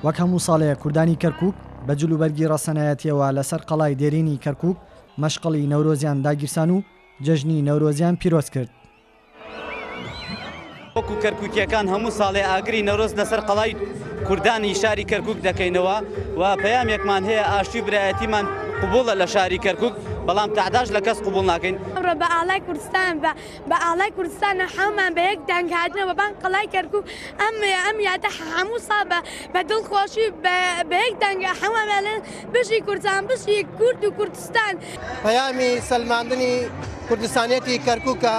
وەک هەموو ساڵێ کوردانی کەرکووک بە جلوبەرگی ڕەسەنایەتییەوە لەسەر قەڵای دێرینی کەرکووک مەشخەڵی نەورۆزیان داگیرسان و جەژنی نەورۆزیان پیرۆز کرد. وەکو کەرکوکییەکان هەموو ساڵێ ئاگری نەورۆز لەسەر قەڵای کوردانی شاری کەرکوک دەکەینەوە و پەیامێکمان هەیە ئاشتی و برایەتیمان قبوڵە لە شاری کەرکوک بەڵام تەعداش لە کەس قبوڵ ناکەین. ئەمڕۆ بە ئاڵای کوردستان بە بە ئاڵای کوردستان هەموومان بە یەک دەنگ هاتنەوە بە بانگ قەڵای کەرکوک ئەم ئەم یادە هەموو ساڵ بە بە دڵخۆشی بە بە یەک دەنگ هەمووان ئەڵێن بژی کوردستان بژی کورد و کوردستان. پەیامی سەلماندنی کوردستانیەتی کەرکوکە،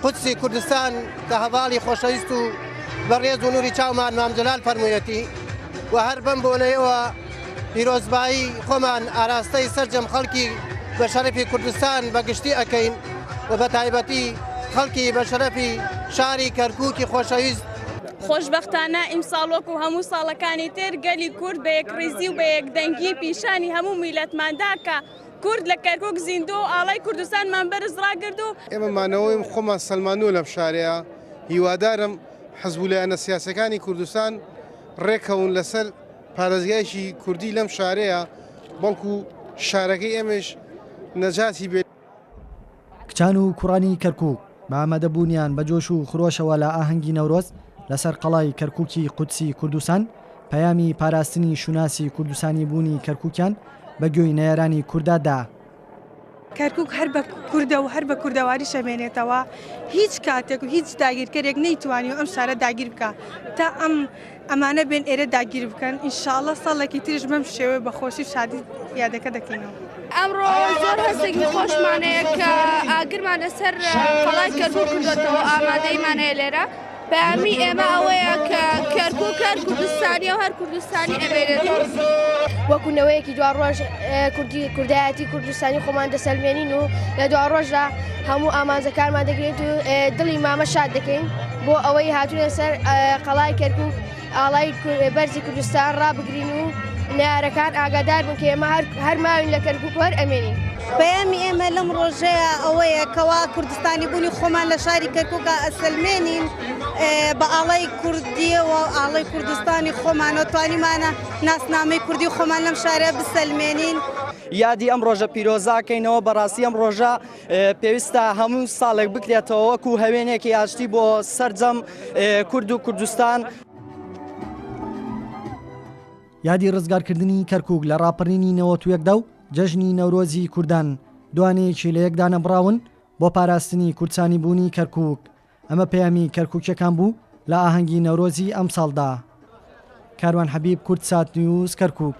قودسی کوردستان کە هەڤاڵی خۆشەویست و بەڕێز و نوری چاومان مام جەلال فەرموویەتی و هەر بەم بۆنەیەوە پیرۆزبایی خۆمان ئاراستەی سەرجەم خەڵکی بە شەرەفی کوردستان بە گشتی ئەکەین و بە تایبەتی خەڵکی بە شەرەفی شاری کەرکوکی خۆشەویست. خۆشبەختانە ئیمساڵ وەکو هەموو ساڵەکانی تر گەلی کورد بە یەکڕیزی و بە یەکدەنگی پیشانی هەموو میللەتمان دا کە کورد لە کەرکوک زیندووە و ئاڵای کوردستانمان بەرز ڕاگرت و. ئێمە مانەوەی خۆمان سەلماندووە لەم شارەیا، هیوادارم حزب و لایەنە سیاسیەکانی کوردستان ڕێککەون لەسەر پارێزگایەکی کوردی لەم شارەیا، بەڵکو شارەکەی ئێمەیش نەجاتی بێت. کچان و کوڕانی کەرکوک بە ئامادەبوونیان بە جۆش و خرۆشەوە لە ئاهەنگی نەورۆز لەسەر قەڵای کەرکوکی قودسی کوردستان پەیامی پاراستنی شوناسی کوردستانی بوونی کەرکوکیان بە گوێی نەیارانی کوردا دا. کەرکوک هەر بە کوردە و هەر بە کوردەواریش ئەمێنێتەوە، هیچ کاتێک و هیچ داگیرکەرێک نەیتوانیوە ئەم شارە داگیر بکا تا ئەم ئەمانە بێن ئێرە داگیر بکەن ئینشاڵڵا ساڵێکی تریش بەم شێوەیە بە خۆشی و شادی یادەکە دەکەینەوە. ئەمڕۆ زۆر هەستێکی خۆشمان هەیە کە ئاگرمان لەسەر قەڵای کەرکوک کردۆتەوە ئامادەیمان هەیە لێرە پەیامی ئێمە ئەوەیە کە کەرکوک هەر کوردستانیە و هەر کوردستانی ئەمێنێتەوە. وەکو نەوەیەکی دواڕۆژ کوردی کوردایەتی کوردستانی خۆمان دەسەلمێنین و لە دواڕۆژدا هەموو ئامانجەکانمان دەگرێت و دڵی مامە شاد دەکەین بۆ ئەوەی هاتوونە سەر قەڵای کەرکوک ئاڵای بەرزی کوردستان ڕابگرین و نەیارەکان ئاگادار بن کە ئێمە هەر ماوین لە کەرکوک و هەر ئەمێنین. پەیامی ئێمە لەم ڕۆژەیە ئەوەیە کەوا کوردستانی بوونی خۆمان لە شاری کەرکوکا ئەسەلمێنین بە ئاڵای کوردیەوە ئاڵای کوردستانی خۆمانەوە توانیمانە ناسنامەی کوردی خۆمان لەم شارە بسەلمێنین. یادی ئەم ڕۆژە پیرۆزە ئەکەینەوە، بەڕاستی ئەم ڕۆژە پێویستە هەموو ساڵێک بکرێتەوە وەکو هەوێنێکی ئاشتی بۆ سەرجەم کورد و کوردستان. یادی ڕزگارکردنی کەرکوک لە ڕاپەڕینی 91 دا و جەژنی نەورۆزی کوردان دوانەیەکی لە یەکدانەبڕاون بۆ پاراستنی کوردسانیبوونی کەرکوک، ئەمە پەیامی کەرکوکیەکان بوو لە ئاهەنگی نەورۆزی ئەمساڵدا. کاروان حەبیب، کوردسات نیوز، کەرکوک.